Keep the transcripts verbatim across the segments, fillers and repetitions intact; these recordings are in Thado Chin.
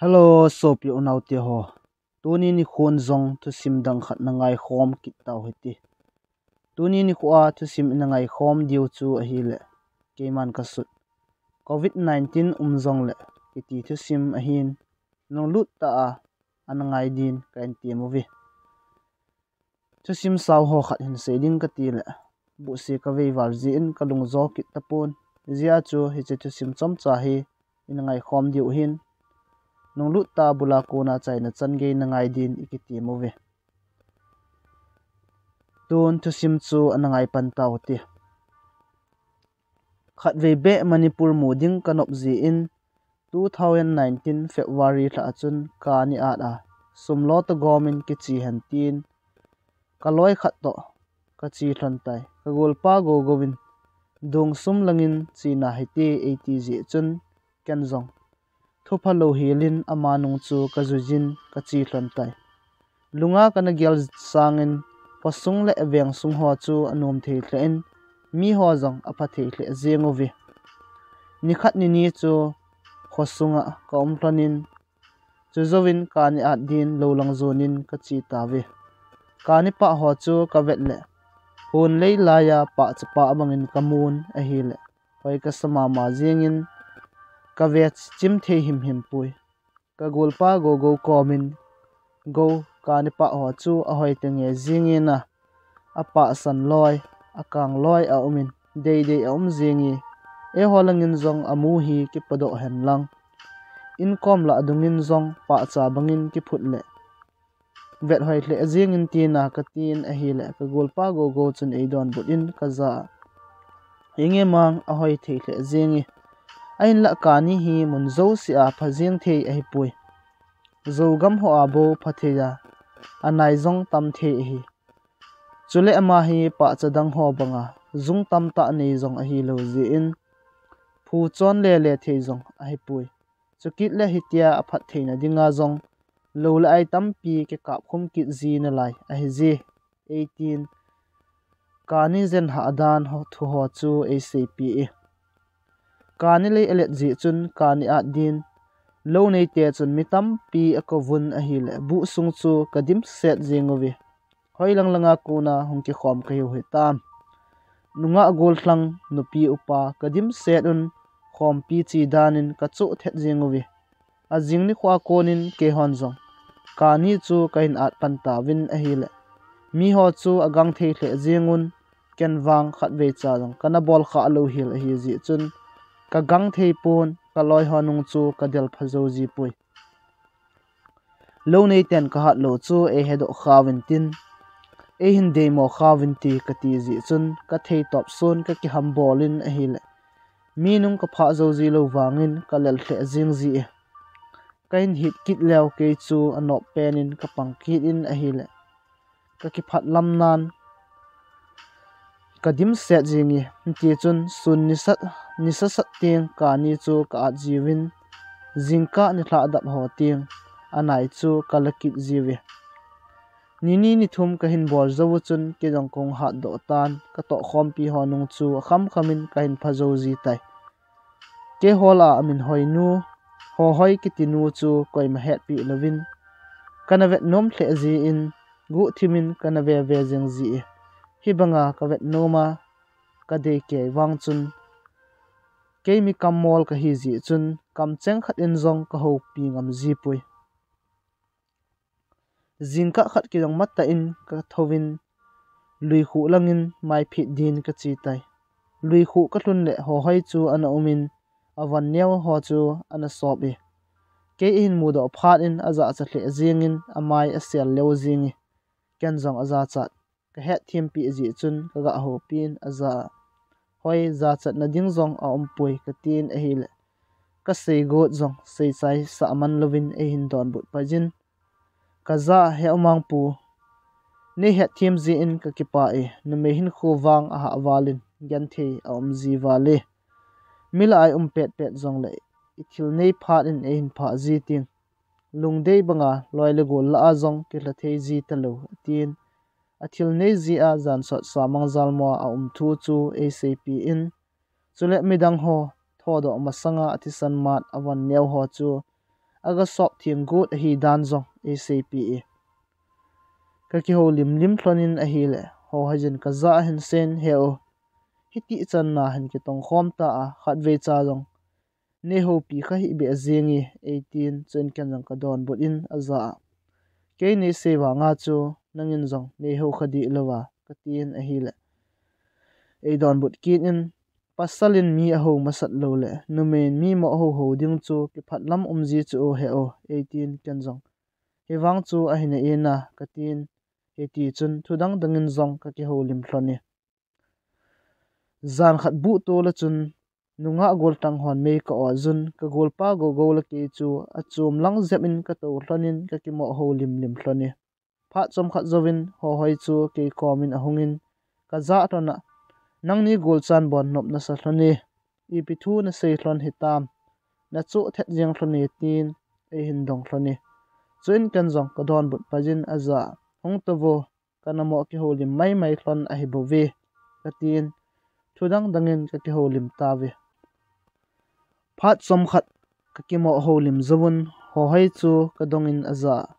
Hello, sopi unaute ho. Tuni nikhon jong thusim dang khat na ngaikhom kit tau hite. Tuni nikho a thusim ina ngaikhom diu chu ahile, keiman kasut, Covid nineteen um jongle kiti thusim ahin, nunglut tah a ana ngai din kahin tem uve. Thusim sao ho khat hin sei ding kati le, buhse kavei val jeh in kalung jo kit tapon. Hijeh a chu hiche thusim chomcha hi ina ngaikhom diu ahin, nunglut tah a bul a kona chaina chan gei na ngai din ikitem uve. Tun thusim chu ana ngai pan tau hite. Khatvei beh Manipur mu ding kanop jeh in, two thousand nineteen February lha a chun kani at a, sum lo toh gom in kiche hen tin, kaloi khat toh kache lhon tai. Kagolpa Gogou in, dungsum langin chena hite eiti jeh chun, ken jong thupha lou hel in ama nung chu kajui jin kache lhon tai. Lunga kana gel sangin, khosung le veng sung ho chu anom thei lheh in, miho jong apha thei lheh jeng uve. Nikhat nini chu khosunga kaum lhon in, chujouvin kani at din lou lang jon in kache tauve. Kani pah ho chu kavet le, hon lei laiya pah chapah bangin kamun ahile, hoi kasa mama jengin, kave chim thei himhim poi. Kagolpa Gogou komin, Gou, kani pah ho chu ahoi tenge jeng in a, apahsan loi, akang loi aumin, deidei aum jenge. Eiho langin jong amu hi kipodoh hen lang, inkom lah adungin jong pahcha bangin kiphut le, vet hoi lheh jeng in tina katin ahile, kagolpa Gogou chun eidonbut in kaja a, inge mang, ahoi thei lheh jenge. Ahinlah kani hi mun jouse a pha jeng thei ahipoi. Jou gam ho a bou pha thei a, anai jong tam thei ahi. Chule ama hi pahcha dang ho banga jung tamtah nei jong ahilou jeh in, phu chon lele thei jong ahipoi. Chukit le hitia aphat theina dinga jong lou le ai tampi kikap khum kit ji nalai ahije, eitin, kani jen hah dan ho, thu ho chu eiseipeh e. Kani lei alet jeh chun kani at din, lou neite chun mi tampi akouvun ahile, buh sung chu kadimset jeng uve. Hoilang langa kona hung kikhom kahiu hitam. Nungah gollhang, nupi upa kadimset un, khompi che dan in kachoh thet jeng uve. Ajing nikho a konin keihon jong kani chu kahin at pan tauvin ahile, miho chu agang thei lheh jeng un, ken vang khatvei cha jong kana bol khah lou hel ahijeh chun, kagang thei pon, kaloi ho nung chu kadel pha jou jipoi. Lou neiten kahat lou chu eihedoh khauvin tin, eihin deimo khauvin ti kati jeh chun, kathei topson kakihambol in ahile, mi nung kaphah jou ji lou vangin kalel lheh jeng ji e. Kahin hit kit leu kei chu anop pen in kapang kit in ahile, kakiphat lamnan kadimset jeng e. Hitichun sun nisat, nisa sat teng kani chu ka-at jiuvin, jingkah nilhah dap ho teng anai chu kala kit jiuve. Nini nithum kahin bol jouvu chun kei jong kahung hatdoh tan, katohkhompi ho nung chu akhamkham in kahin pha jou ji tai. Keiho lah a amin Hoinu, Hohoi kiti nu chu koima hetpeh louvin kana vet nom lheh jeh in, guhthim in kana veve jeng ji e. Hibanga kavet nom a kadei kei vang chun, kei mi kammol kahi jeh chun, kamcheng khat in jong kahoupi ngam jipoi. Jingkah khat kijong matah in kathouvin, luikhuh langin maiphit din kache tai. Luikhuh kalhun le Hohoi chu ana umin, avon neo ho chu ana sop e. Kei eihin mudoh phat in ajahcha lheh jengin amai asel leu jenge. Ken jong ajachat kahetthempeh jeh chun kagah houpin aja a, Hoi, jachatna ding jong aumpoi katin ahile, kaseigot jong seichaisah man louvin eihin donbut paijin. Kaja a, He U Mangpu, neihetthem jeh in kakipah e, numei hinkho vang ahah val in genthei aumji val e. Milah a i um petpet jongle ithil nei phat in eihin phah ji ting. Lungdei banga loi le gol lah a jong kilha thei ji talou, atin. Athil nei jeh a jansot samang jalmo a aum thu chu eiseipeh in. Chule midang ho thodoh masanga athisan mat avon neo ho chu aga sop theng got ahi dan jong eiseipeh e. Kakihoulim lim lhon in ahile, Hohoi jin kajah a hin sen, He u, hiti channa hin kitong khom ta a, khatvei cha jong neihoupi kha hih beh jeng e, eitin, chuin ken jong kadonbut in ajah a, Kei neisei vanga chu nangin jong neihou kha dih louva, katin ahile, eidonbut kit in, Pasal in mi ahou masat lou le numei in mi mo houhou ding chu kiphat lam umji chu o, He u, eitin, ken jong, Hivang chu ahi nai e na, katin, hiti chun thudang dangin jong kakihoulim lhon e. Jan khat buh tol a chun nungah goltang hon mei ka-ojun, kagolpa Gogou le kei chu achom lang jep in katou lhon in kakimo houlim lim lhon e. Phat chomkhat jouvin Hohoi chu kei komin ahungin, kajah lhon a, Nangni golchan bon nop nasa lhon e, ipi thu nasei lhon hitam, nachoh thet jeng lhon e, tin eihin dong lhon e. Chuin ken jong kadonbut pai jin ajah a, Hung touvo, kanamo kihoulim maimai lhon ahibouve, katin, thudang dangin kakihoulim tauve. Phat chomkhat kakimo houlim jouvun Hohoi chu kadongin ajah a,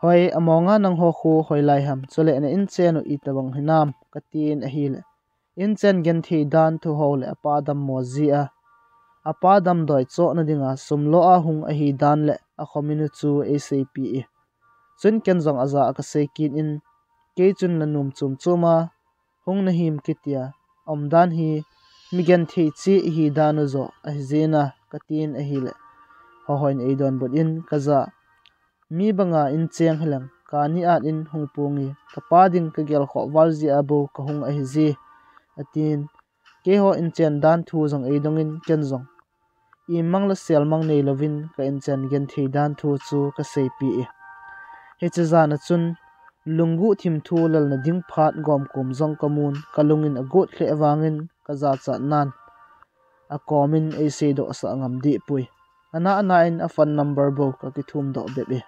Hoi, amonga nangho khu hoilai ham, chule na inchen u itobang hinam, katin ahile, inchen genthei dan thu ho le apa dammo jeh a, apa damdoi chohna dinga sum lo a hung ahi dan le akhomin u chu eiseipeh e. Chuin ken jong ajah a kasei kit in, Kei chun la nom chom chom a hung nahim kitia umdan hi mi genthei cheh ihi dan u joh ahijeh na, katin ahile, Hohoi in eidonbut in kajah a, Mi banga incheng hileng kani at in hung pung e, kapa ding kagelkhoh val jeh a bou kahung ahije, atin, keiho inchen dan thu jong eidongin ken jong imang le selmang neilouvin ka inchen genthei dan thu chu kaseipeh e. Hiche jan a chun lungguh thim thu lelna ding phat gomkom jong kamun, kalungin agot lheh vangin kajachat nan akomin eiseidohsah ngam dehpoi. Ana ana in a phone number bou kakithumdoh bep e.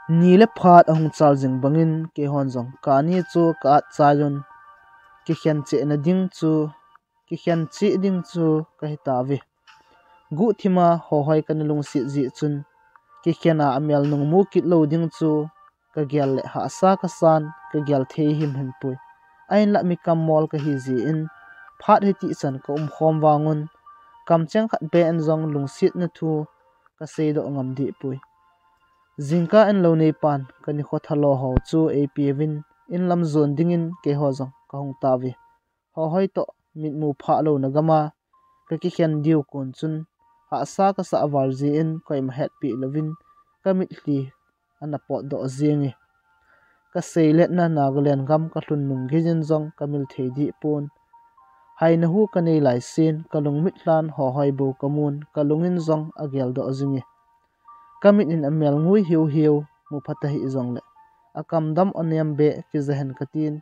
Ni le phat ahung chal jing bangin keihon jong kani chu ka-at chaiyun, kikhen chehna ding chu, kikhen cheh ding chu kahitauve. Guhthima Hohoi kana lungset jeh chun, kikhen a amel nungmu kit lou ding chu kagel le hahsa kasan, kagel thei himhim poi. Ahinlah mi kammol kahi jeh in, phat hitih chan kaumkhom vangun, kamcheng khat beh in jong lungsetna thu kaseidoh ngam dehpoi. Jingkah in lou neipan kanikho thalo ho chu eipeuvin, inlam jon dingin keiho jong kahung tauve. Hohoi toh mitmu phah louna gama kakikhen diu kon chun, hahsa kasah val jeh in koima hetpeh louvin kamitlhi ana potdoh jenge. Kaseiletna Nagaland gam kalhun nung geiyin jong kamil thei dehpon. Haina hu kanei laisen kalungmit lhan Hohoi bou kamun, kalungin jong ageldoh jinge. Kamit in amel ngui hiuhiu mupha tahih jongle, akam dam anem beh kijahen katin,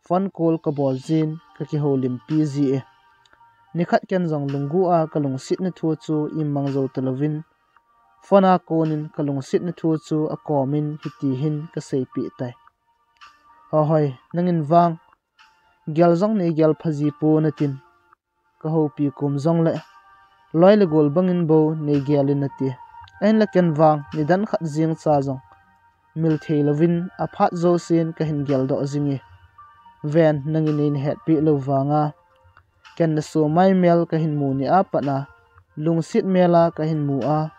phone call kabol jin kakihoulimpi ji e. Nikhat ken jong lungguh a kalungsetna thu chu imang jou talouvin, phone a konin kalungsetna thu chu akomin hitihin kaseipeh tai. Hohoi, nangin vang gel jong neigel phaji pon natin, kahoupi kom jongle, loi le gol bangin bou neigel in nati. Ahinla ken vang nidan khat jeng cha jong mil thei louvin aphat jousen kahin geldoh jinge. Ven, nangin neina hetpeh lou vanga ken naso maimel kahin mu ni a pat a, lungset mel a kahin mu a,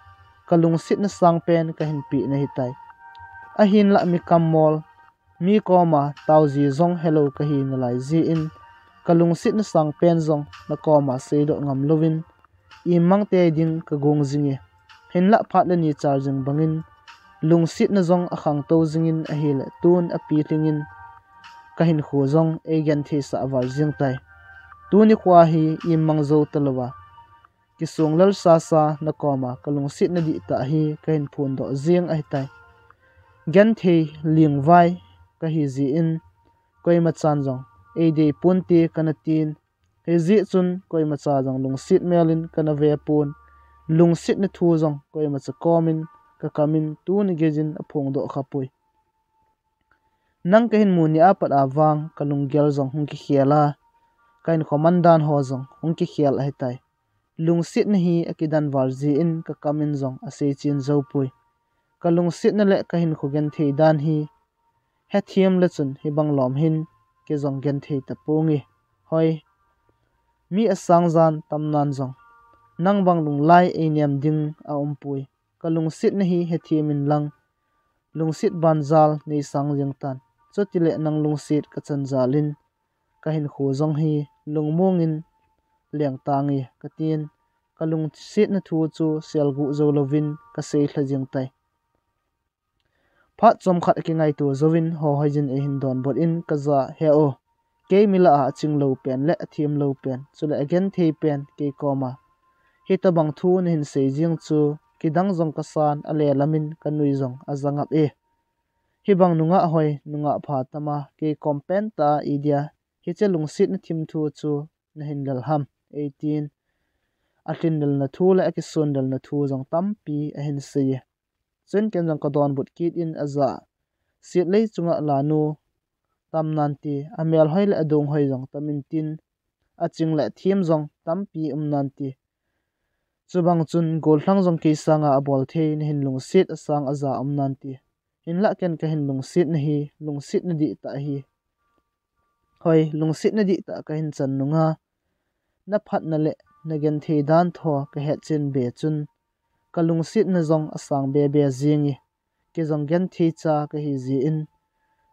kalungsetna sangpen kahin peh nahitai. Ahinlah mi kammol, mi koma taoji jong helou kahi nalai jeh in, kalungsetna sangpen jong nakoma seidoh ngam louvin, imang tei ding kagong jinge. Hinlah phat le ni chal jing bangin, lungsetna jong akhangtou jingin ahile tun apilhingin, kahinkho jong eigentheisah val jeng tai. Tuni khoa hi imang jou talouva, kisonglel sasa nakoma kalungsetna dihtah hi kahin phondoh jeng ahitai. Genthei lingvai kahi jeh in, koimachan jong eidei ponte kana tin, hijeh chun koimacha jong lungset mel in kana vepon, lungsetna thu jong koimacha komin kakamin tuni geiyin aphongdoh khapoi. Nang kahin mu ni a pat a vang kalunggel jong hung kikhel a, kahinkho mandan ho jong hung kikhel ahitai. Lungsetna hi akidan val jeh in kakam in jong asei chen jou poi. Kalungsetna le kahinkho genthei dan hi hethem le chun hibang lom hin kei jong genthei taponge. Hoi, mi asang jan tamnan jong nang bang lunglai einem ding aumpoi. Kalungsetna hi hethem in lang, lungset banjal nei sang jeng tan. Chutile nang lungset kachan jal in kahinkho jong hi lungmong in leng tange katin, kalungsetna thu chu selguh jou louvin kasei lha jeng tai. Phat chomkhat akingaito jouvin Hohoijin eihin donbut in, kaja, he o, kei mi lah a aching lou pen le athem lou pen, chule agenthei pen kei koma hitobang thu nahin sei jeng chu kidang jong kasan, ale lam in kanui jong aja ngap e. Hibang nungah hoi, nungah pha tama kei kom pen tah a idia hiche lungsetna thim thu chu nahin lel ham, eitin. Alhin lelna thu le akisun lelna thu jong tampi ahin sei e. Chun ken jong kadonbut kit in, aja, setlei chunga lanu tam nante, amelhoi le adonghoi jong tam intin, aching le athem jong tampi um nante. Chubang chun gollhang jong kei sanga abol thei, nahin lungset asang aja um nante. Hinlah ken kahin lungsetna hi lungsetna dihtah ahi. Hoi, lungsetna dihtah kahin chan nunga, naphatna le nagenthei dan tho kahetchen be chun kalungsetna jong asang bebe jenge. Kei jong genthei cha kahi jeh in,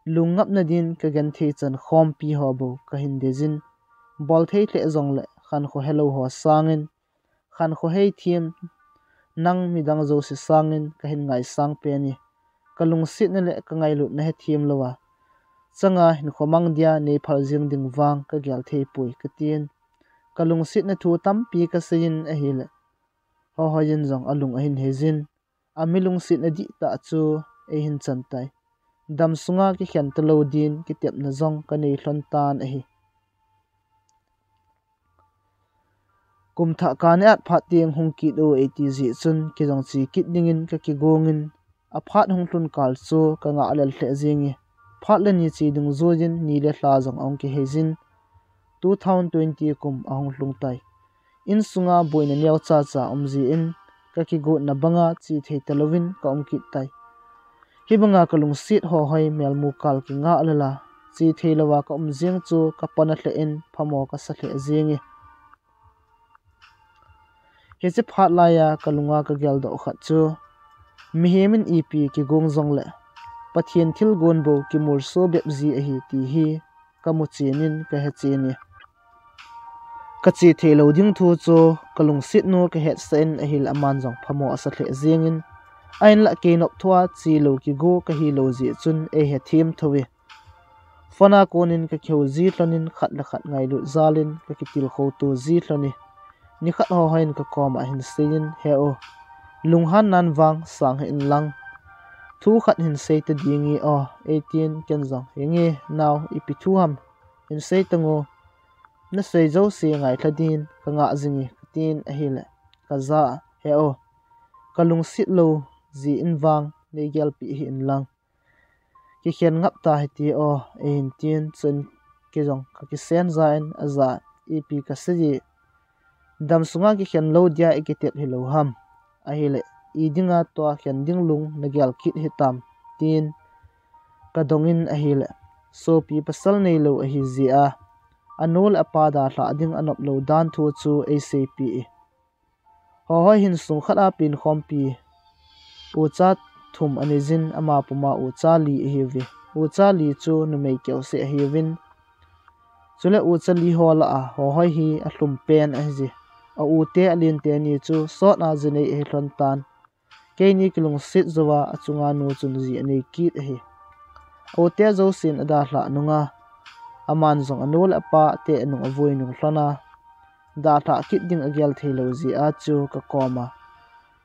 lungngapna din kagenthei chan khompi ho bou kahin deijin, bolthei lheh jongle khankho helou ho sangin, khankho heithem nang midang jouse sangin kahin ngaisang pen e. Kalungsetna le kangailutna hethem louva changa hinkho mang dia neiphal jeng ding vang kagel theipoi katin, kalungsetna thu tampi kaseiyin ahile, Hohoijin jong alung ahin heijin, ami lungsetna dihtah chu eihin chan tai. Damsunga kikhen talou din kitepna jong kanei lhon tan ahi. Kum thah kani at phat teng hung kit o eiti jeh chun kei jong che kit dingin kakigongin, aphat hung lhun kal chu kangah lel lheh jenge. Phat le ni che dungjuiyin ni le lha jong ahung kiheijin, two thousand twenty kum ahung lhung tai. Insunga boina neocha cha um jeh in, kakigotna banga che thei talouvin kaum kit tai. Hibanga kalungset Hohoi melmu kal kingah lel a, che thei louva kaum jeng chu kapona lheh in phamo kasa lheh jenge. Hiche phat laiya kalunga kageldoh khat chu, mihem in ipi kigong jongle Pathen thilgon bou kimolso bep ji ahi ti hi kamu chen in kahe chen e. Kache theilou ding thu chu kalungsetnu kahetsah in ahile aman jong phamo asa lheh jengin, ahinlah kei nop thua chelou kigo kahilou jeh chun eihethem thouve. Phone a konin kakihou ji lhonin khat le khat ngailut jalin kakitilkhou to ji lhone. Nikhat Hohoi in kakoma ahin seiyin, he o, lunghannan vang sang hih inlang, thu khat hin sei ta dinge o, eitin, ken jong, henge nao, ipi thu ham, hin sei tango, nasei jouse ngailha din kangah jinge katin ahile, kaja a, he o, kalungset lou jeh in vang neigelpeh hih inlang, kikhen ngap ta hite o, eihin tin, chun kei jong kakisen ja in, aja, ipi kasei ji, damsunga kikhen lou dia ikitep hilou ham, ahile idinga tua khen ding lung nagel kit hitam, tin kadongin ahile, sopi pasal neilou ahi jeh a, anu le apa dalhah ding anop lou dan thu chu eiseipeh e. Hohoi hin sung khat a penkhompi ucha thum aneijin, ama puma ucha li ahiuve. Ucha li chu numei keuseh ahiuvin, chule ucha li ho lah a Hohoi hi alhum pen ahije. A u te alen teni chu sot a jinei ahi lhon tan. Keini kilungset jouva achunga nu chun ji anei kit ahi. A u te jousen adalhah nunga, aman jong anu le apa te anung avui nung lhon a, dalhah kit ding agel theilou jeh a chu kakoma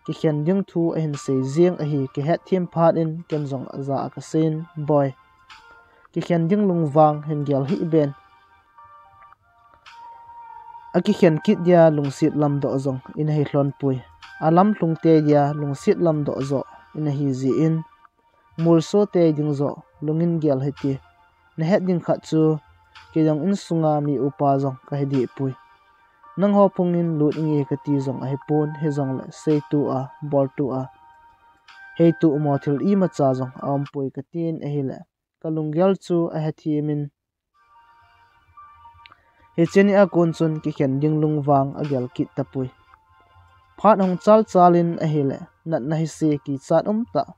kikhen ding thu ahin sei jeng ahi, kihetthem phat in ken jong aja a kaseiyin, Boi, kikhen ding lung vang hin gel hih ben. Akikhen kit dia lungset lamdoh jong ina hi lhon poi. Alamlhung te dia lungset lamdoh joh ina hi jeh in, molso te ding joh lungin gel hite. Nahet ding khat chu, kei jong insunga mi upa jong kahi deh poi. Nangho phungin lut inge kati jong ahipon, hijongle seitu a, boltu a, heitu mo thil imacha jong aumpoi katin ahile, kalunggel chu ahethimin, hiche nia kon chun kikhen ding lungvang agel kit tapoi. Phat hung chalchalin ahile, natna hise kichat umtah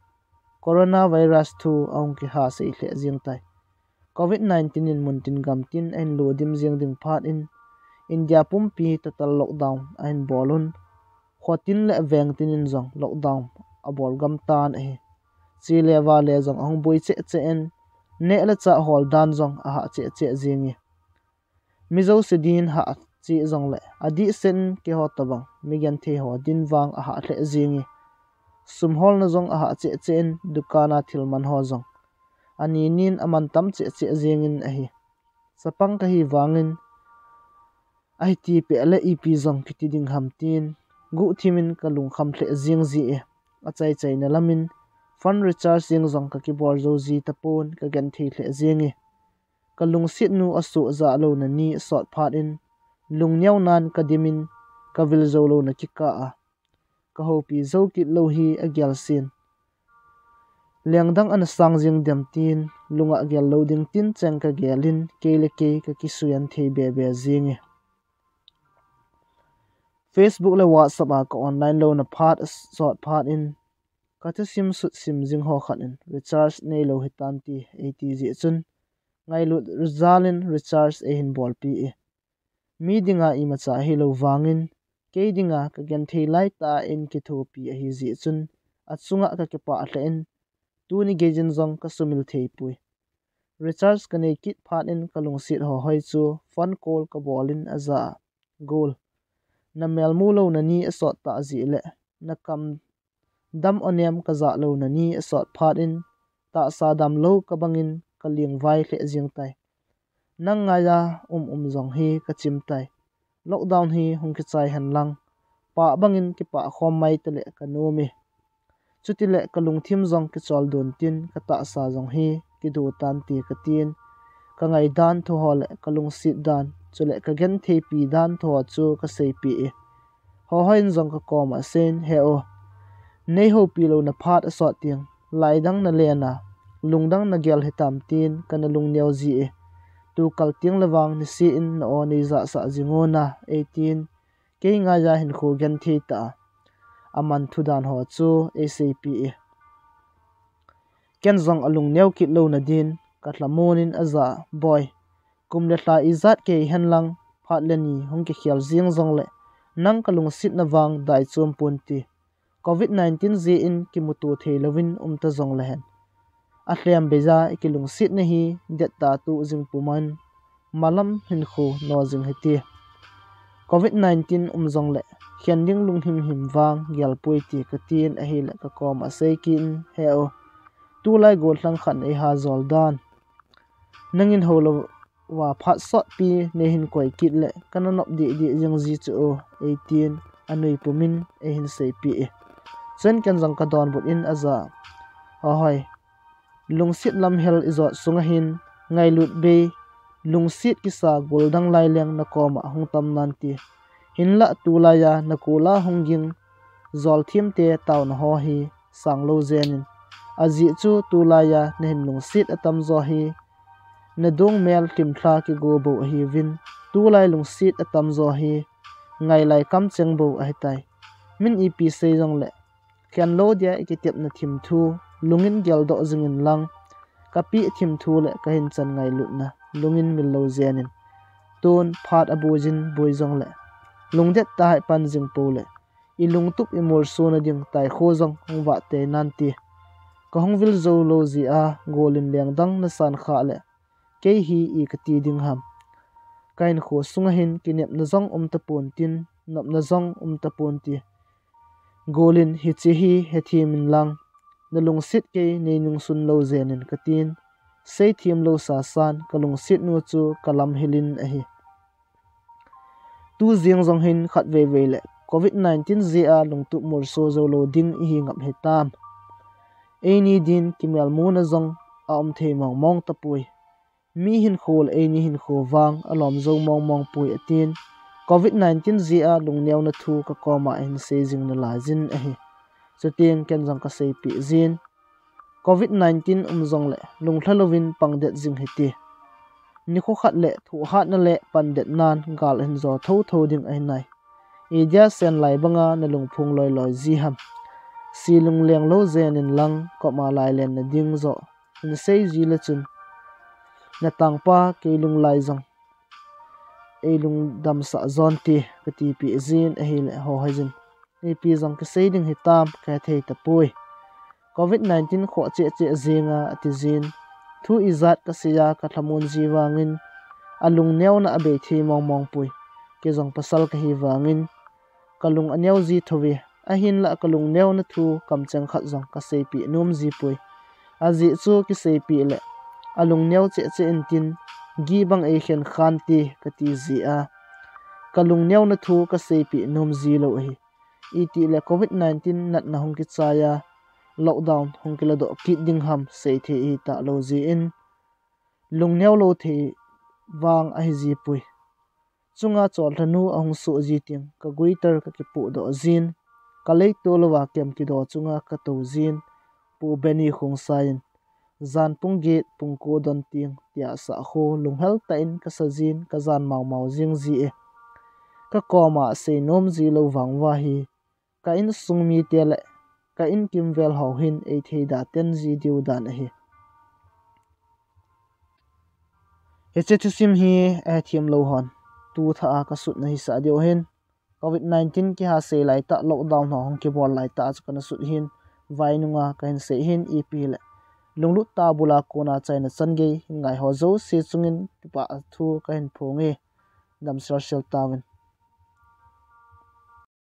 coronavirus thu ahung kiha sei lheh jeng tai. Covid nineteen in muntin gamtin ahin ludim jeng ding phat in, India pumpi total lockdown ahin bolun, khotin le vengtin in jong lockdown abol gamtan ahi. Chele vale jong ahung boi cheh cheh in, neh le chah hol dan jong ahah cheh cheh jenge. Mi jouse din hah cheh jongle, adihsen keiho tobang migenthei ho din vang ahah lheh jenge. Sum holna jong ahah cheh cheh in, dukan a thil man ho jong aninin aman tam cheh cheh jengin ahi. Chapang kahi vangin, ahiti peh le ipi jong kiti ding ham tin, guhthimin kalungkham lheh jeng jie. Achaichaina lamin, phone recharge jeng jong kakibol jou ji tapon, kagenthei lheh jenge. Kalungsetnu asuh jah louna ni asot phat in, lungneonan kadimin, kavil jou louna kikah a, kahoupi jou kit lou hi agelsen. Lengdang ana sang jeng dem tin, lunga gel lou ding tin cheng kagelin, kei le kei kakisugenthei bebe jenge. Facebook le WhatsApp a ka online louna phat asot phat in, kathusim sutsim jing ho khat in recharge neilou hitante eiti jeh chun, ngailut jalin recharge eihin bolpi e. Mi dinga imacha hilou vangin, kei dinga kagenthei laitah in kithopi ahi jeh chun, achunga kakipah lheh in, tuni geijin jong kasumil theipoi. Recharge kanei kit phat in kalungset hohoi chu phone call kabolin aja a, Gol, namelmu louna ni asot tah jeh le, nakam dam onem kajah louna ni asot phat in, tahsa damlou kabangin kalingvai lheh jeng tai. Nang ngaiya um um jong hi kachim tai. Lockdown hi hung kichai henlang, pah bangin kipah khom mai tale kanom e. Chutile kalungthim jong kichol don tin, katahsa jong hi kido tante katin, kangaidan thu ho le kalungset dan, chule kagentheipi dan thu ho chu kaseipeh e. Hohoiin jong kakoma aseiyin, He o, neihoupi louna phat asot teng, laidang nalen a, lungdang nagel hitam tin kana lungneo ji e. Tukal teng le vang niseh in na-o neijahsah jing o na, eitin, kei ngaiya hinkho genthei tah a, aman thudan ho chu eiseipeh e. Ken jong alungneo kit louna din, kalhamon in aja, Boi, kum le lha ijat kei henlang, phat le ni hung kikhel jeng jongle, nang kalungsetna vang daichom ponte. Covid nineteen jeh in kimuto theilouvin umta jongle hen, alhem beija ikilungsetna hi dettah tuh jing pumin, malam hinkho no jing hite. Covid nineteen um jongle, khen ding lunghimhim vang gelpoi ti katin ahile kakoma asei kit in, He o, tulai gollhang khat in eiha jol dan, nangin houlouva phat sotpi neihin koi kit le kana nop dehdeh jeng ji chu o, eitin, anui pumin eihin seipeh e. Chuin ken jong kadonbut in aja, Hohoi, lungset lamhel ijot sunga hin ngailut bei, lungset kisa goldang lai leng nakoma hung tam nante. Hinlah tulaiya nakol a hung ging jolthemte taona ho hi sanglou jenin, ajeh chu tulaiya nahin lungset atamjo hi nadong mel lhimlha kigo bou ahiuvin, tulai lungset atamjo hi ngailai kamcheng bou ahitai. Min ipi sei jongle, khenlou dia ikitepna thimthu lungin geldoh jingin lang, kapeh thimthu le kahinchan ngailutna lungin millou jenin, tun phat aboijin boi jongle, lungdettah a ipan jing poule, ilungtup imolsona ding taikho jong hung vah tei nante. Kahung vil joulou jeh a golin lengdang nasan khah le, kei hi i kati ding ham. Kahinkho sunga hin kinepna jong umtapon tin, nopna jong umtapon te. Golin hiche hi hethem inlang, nalungset kei neinungsun lou jenin katin, seithem lou sasan kalungsetnu chu kalamhilin ahi. Tu jeng jong hin khatveivei le Covid nineteen jeh a lungtup molso joulou ding ihi ngap hitam. Eini din kimelmuna jong aumthei mongmong tapoi. Mi hinkho le eini hinkho vang alom jou mongmong poi atin, Covid nineteen jeh a lungneona thu ka koma ahin sei jing nalai jin ahi. Chuteng ken jong ka seipeh jin. Covid nineteen um jongle lunglha louvin pangdet jing hite. Nikho khat le thohhatna le pandetnan gal ahin jo thotho ding ahi nai. Idia sen lai banga nalungphong loiloi ji ham. Se lungleng lou jen in lang koma lailen nading jo hin sei ji le chun, natangpa kei lunglai jong ei lungdamsah jonte, kati peh jin ahile ho hijin, ipi jong kisei ding hitam kahe thei tapoi. Covid nineteen khoh cheh cheh jinga ati jin. Thu ijat kasei a kalhamon ji vangin, alungneona abei thei mong mong poi. Kei jong pasal kahi vangin, kalung aneo ji thouve. Ahinla kalungneona thu kamcheng khat jong kaseipeh nom ji poi. Ajeh chu kiseipeh le alungneo cheh cheh intin, gih bang eikhen khante kati jeh a, kalungneona thu kaseipeh nom ji lou ahi. Itile Covid nineteen natna hung kichai a, lockdown hung kiladoh kit ding ham seithei ahitah lou jeh in, lungneo lou thei vang ahiji poi. Chunga chollhanu ahung soh ji teng, ka guitar kakipohdoh jin, kaleito louva kem kido chunga katou jin, Pu Benny Khongsai in, jan pung get pung ko don teng tia sah kho lunghel tah in kasa jin, kajan mau mau jing ji e. Kakoma seinom ji lou vang uva hi, ka insung mite le ka inkimvel ho hin eithei da ten ji diu dan ahi. Hiche thusim hi ahethem lou hon, tu thah a kasutna hisah diu ahin, Covid nineteen kiha sei laitah, lockdown ho hung kibol laitah chu kana sut hin, vai nunga kahin sei hin, ipi hile lunglut tah bula kona chaina chan gei hin ngai ho jouse chungin kipah thu kahin phong e. Damsel sel tauvin.